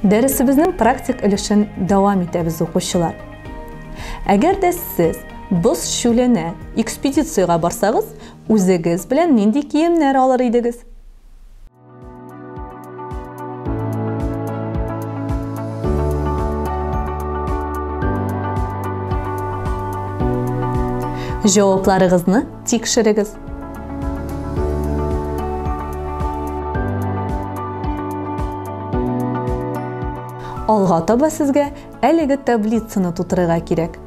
Дәресебезнең практик өлешен дәвам итәбез, укучылар. Әгәр дә сез боз чүленә экспедициягә барсагыз, үзегез белән нинди киемнәр алыр идегез? Җавапларыгызны тикшерегез. Алга таба сезгә әлеге таблицаны тутырырга кирәк.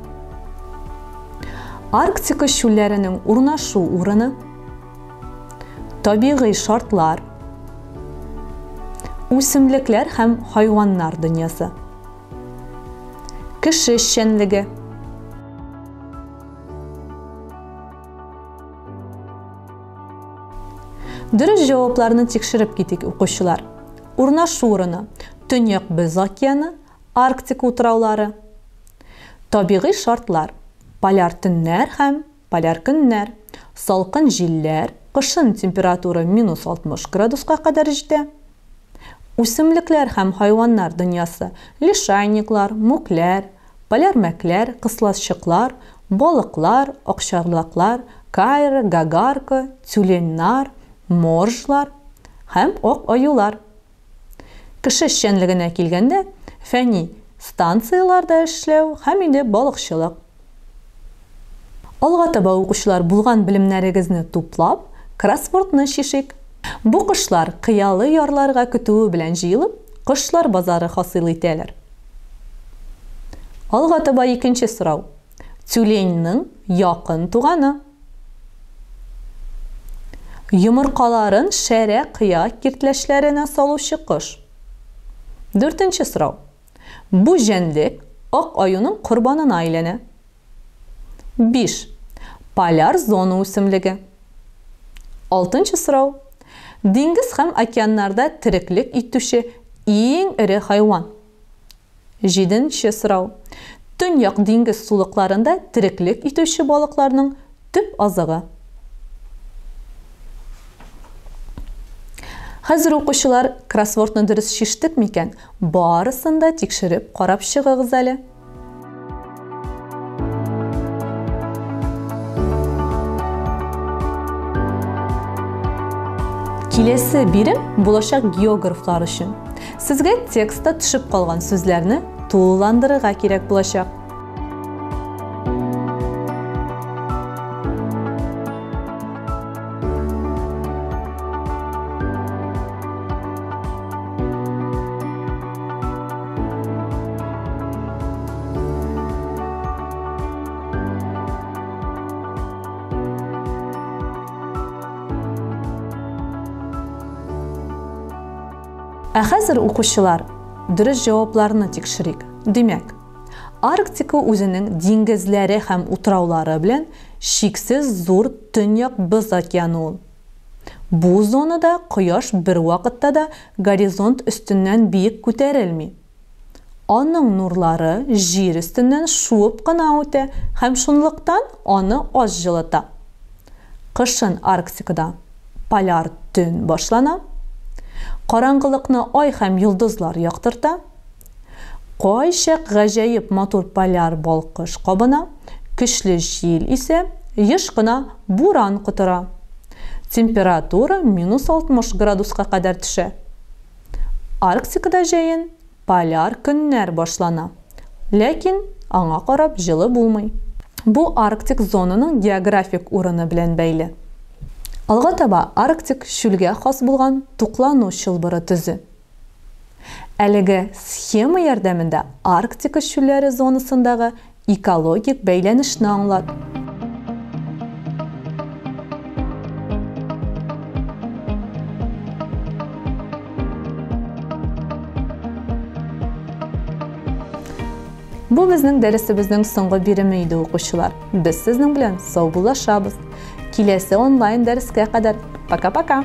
Арктика чүлләренең урнашу урыны, табигый шартлар, үсемлекләр һәм хайваннар дөньясы, кеше эшчәнлеге. Дөрес җавапларны тикшереп китик, укучылар. Урнашу урыны: Төньяк Боз океаны, Арктика утраулары. Табигый шартлар: поляр төннәр һәм поляр көннәр, салкын җилләр, кышын температура минус 60 градуска кадәр җитә. Үсемлекләр һәм хайваннар дөньясы: лишайниклар, мүкләр, поляр мәкләр, кысласчыклар, балыклар, акчарлаклар, кайры, гагарка, тюленьнар, моржлар һәм ак аюлар. Кеше эшчәнлегенә килгәндә, фәнни станцияләрдә эшләү һәм инде балыкчылык. Алга таба, укучылар, булган белемнәрегезне туплап, кроссвордны чишик. Бу кошлар кыялы ярларга көтүе белән җыелып, кошлар базары хасил итәләр. Алга таба икенче сорау. Тюленьның якын туганы. Йомыркаларын шәрә кыя киртләчләренә салучы кош. Дүртенче сорау. Бу җәнлек ак аюның корбанына әйләнә. 5. Поляр зона үсемлеге. Алтынчы сорау. Диңгез һәм океаннарда тереклек итүче иң эре хайван. Җиденче сорау. Төньяк диңгез сулыкларында тереклек итүче балыкларның төп азыгы. Хәзер, укучылар, кроссвордны дөрес чиштек микән? Барысын да тикшереп карап чыгыгыз әле. Киләсе бирем булачак географлар өчен. Сезгә текстта төшеп калган сүзләрне тулыландырырга кирәк булачак. Ә хәзер, укучылар, дөрес җавапларны тикшерик. Димәк, Арктика үзенең диңгезләре һәм утраулары белән чиксез зур Төньяк Боз океаны ул. Бу зонада кояш бервакытта да горизонт өстеннән биек күтәрелми. Аның нурлары җир өстеннән шуып кына үтә һәм шунлыктан аны аз җылыта. Кышын Арктикада поляр төн башлана. Караңгылыкны ай һәм йолдызлар яктырта. Кайчак гаҗәеп матур поляр балкыш кабына, көчле җил исә, еш кына буран котыра. Температура минус 60 градуска кадәр төшә. Арктикада җәен поляр көннәр башлана. Ләкин аңа карап җылы булмый. Бу Арктик зонаның географик урыны белән бәйле. Алга таба Арктик чүлгә хас булган туклану чылбыры төзе. Әлеге схема ярдәмендә Арктика чүлләре зонасындагы экологик бәйләнешне аңлат. Бу безнең дәресебезнең соңгы биреме иде, укучылар. Без сезнең белән саубуллашабыз. Киләсе онлайн дәрескә кадәр. Пока-пока!